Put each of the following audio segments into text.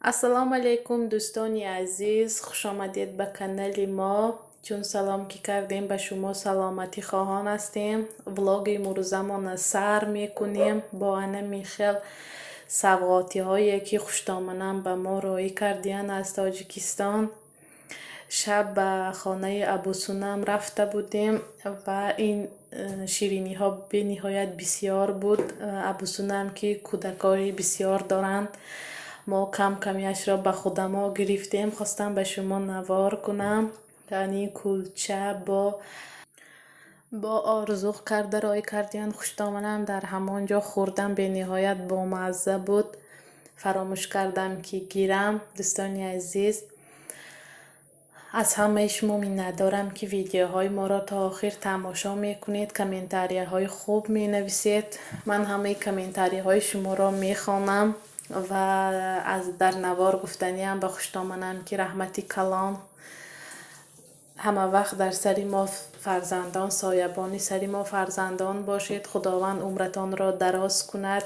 Ассалому алайкум, дӯстони азиз, хушомадед ба канали мо. Чун салом ки кардем, ба шумо саломатӣ хоҳон ҳастем. Влоги имрӯзамона сар мекунем бо анами хел савғотиҳое, ки хуштоманам ба мо роҳӣ кардиянд аз Тоҷикистон. Шаб ба хонаи Абусунам рафта будем ва ин шириниҳо бениҳоят бисёр буд. Абусунам, ки кӯдакои бисёр доранд, мо кам камияшро ба худамо гирифтем. Хостам ба шумо навор кунам. Яъни кулча бо орзуқ карда роҳӣ кардиянд. Хуштоманам дар ҳамон ҷо хӯрдам, бениҳоят бомазза буд. Фаромӯш кардам, ки гирам. Дӯстони азиз, аз ҳамаи шумо миннатдорам, ки видеоҳои моро то охир тамошо мекунед, комментарияҳои хуб менависед. Ман ҳамаи комментарияҳои шуморо мехонам ва аз дар навор гуфтаниам ба хуштоманам, ки раҳмати калон, ҳама вақт дар сари мо фарзандон, соябони сари мо фарзандон бошед. Худованд умратонро дароз кунад.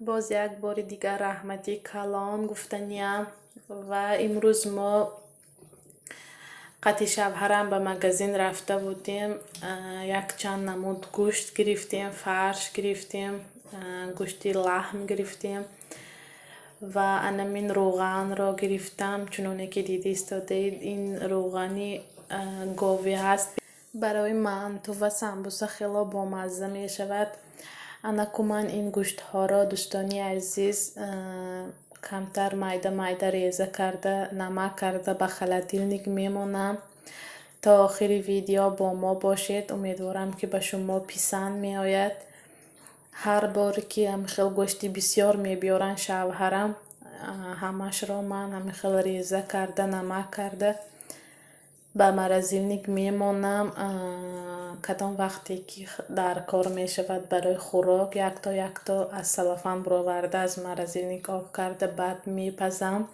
Боз як бори дигар раҳмати калон гуфтаниам. Ва имрӯз мо қати шавҳарам ба магазин рафта будем. Якчанд намуд гӯшт гирифтем, фарш гирифтем, гӯшти лаҳм гирифтем ва анамин рӯғанро гирифтам. Чуноне ки дида истодаед, ин рӯғани говӣ ҳаст. Барои манту ва самбуса хело бомазза мешавад. Анаку ман ин гӯштҳоро, дӯстони азиз, камтар майда майда реза карда, намак карда ба холодильник мемонам. То охири видео бо мо бошед. Умедворам, ки ба шумо писанд меояд. Ҳар боре ки ҳамихел гӯшти бисёр мебиёранд шавҳарам, ҳамашро ман ҳамихел реза карда, намак карда ба морозильник мемонам. Кадом вақте ки дар кор мешавад барои хӯрок, якто якто аз салафан буроварда, аз морозильник об карда, баъд мепазам.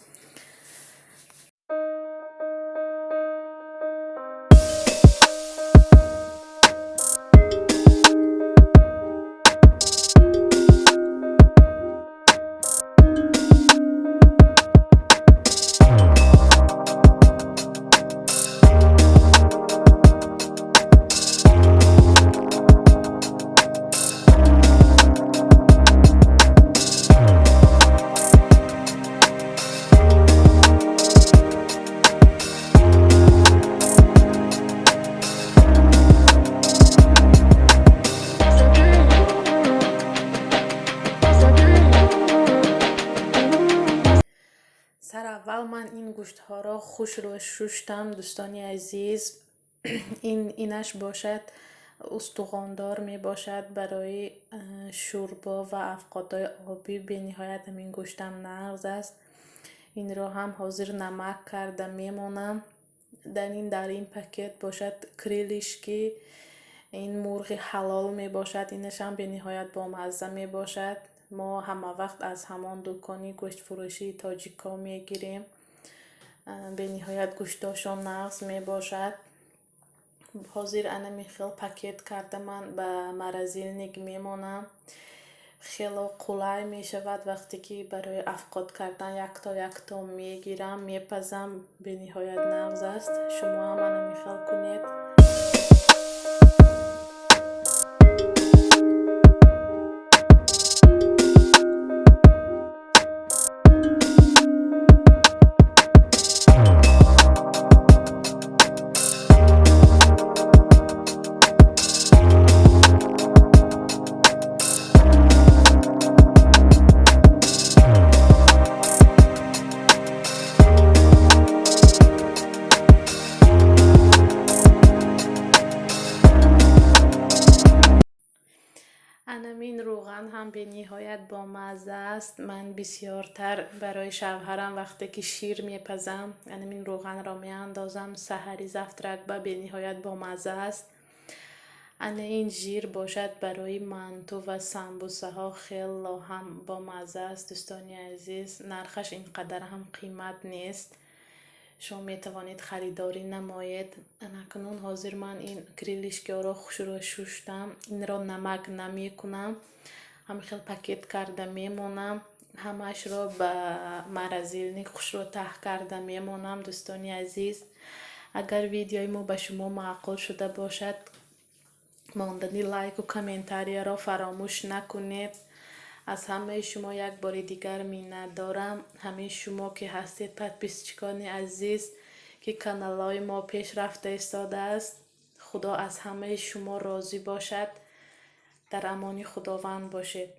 Сараввал ман ин гӯштҳоро хушрӯ шуштам, дӯстони азиз. Ин инаш бошад, устухондор мебошад. Барои шӯрбо ва авқотҳои обӣ бениҳоят ҳамин гӯштам нағз аст. Инро ҳам ҳозир намак карда мемонам. Дар ин пакет бошад крылышки, ин мурғи ҳалол мебошад. Инашам бениҳоят бомазза мебошад. Мо ҳама вақт аз ҳамон дукони гӯштфурӯшии тоҷикҳо мегирем. Бениҳоят гӯштошон нағз мебошад. Ҳозир анами хел пакет карда ман ба морозильник мемонам. Хело қулай мешавад, вақте ки барои авқот кардан якто якто мегирам, мепазам, бениҳоят нағз аст. Шумо ҳам анами хел кунед. Анамин рӯған ҳам бениҳоят бомазза аст. Ман бисёртар барои шавҳарам, вақте ки шир мепазам, анамин рӯғанро меандозам. Саҳари завтрак ба бениҳоят бомазза аст. Ана ин жир бошад, барои манту ва самбусаҳо хело ҳам бомазза аст, дӯстони азиз. Нархаш ин қадар ҳам қимат нест, шумо метавонед харидорӣ намоед. Анакнун ҳозир ман ин крылышкиҳоро хушрӯ шуштам. Инро намак намекунам, ҳамин хел пакет карда мемонам. Ҳамаашро ба морозильник хушрӯ таҳ карда мемонам, дӯстони азиз. Агар видеои мо ба шумо маъқул шуда бошад, мондани лайку комментарияро фаромӯш накунед. Аз ҳамаи шумо як бори дигар миннатдорам. Ҳамин шумо ки ҳастед, подписчикони азиз, ки каналҳои мо пеш рафта истодааст. Худо аз ҳамаи шумо розӣ бошад. Дар амони Худованд бошед.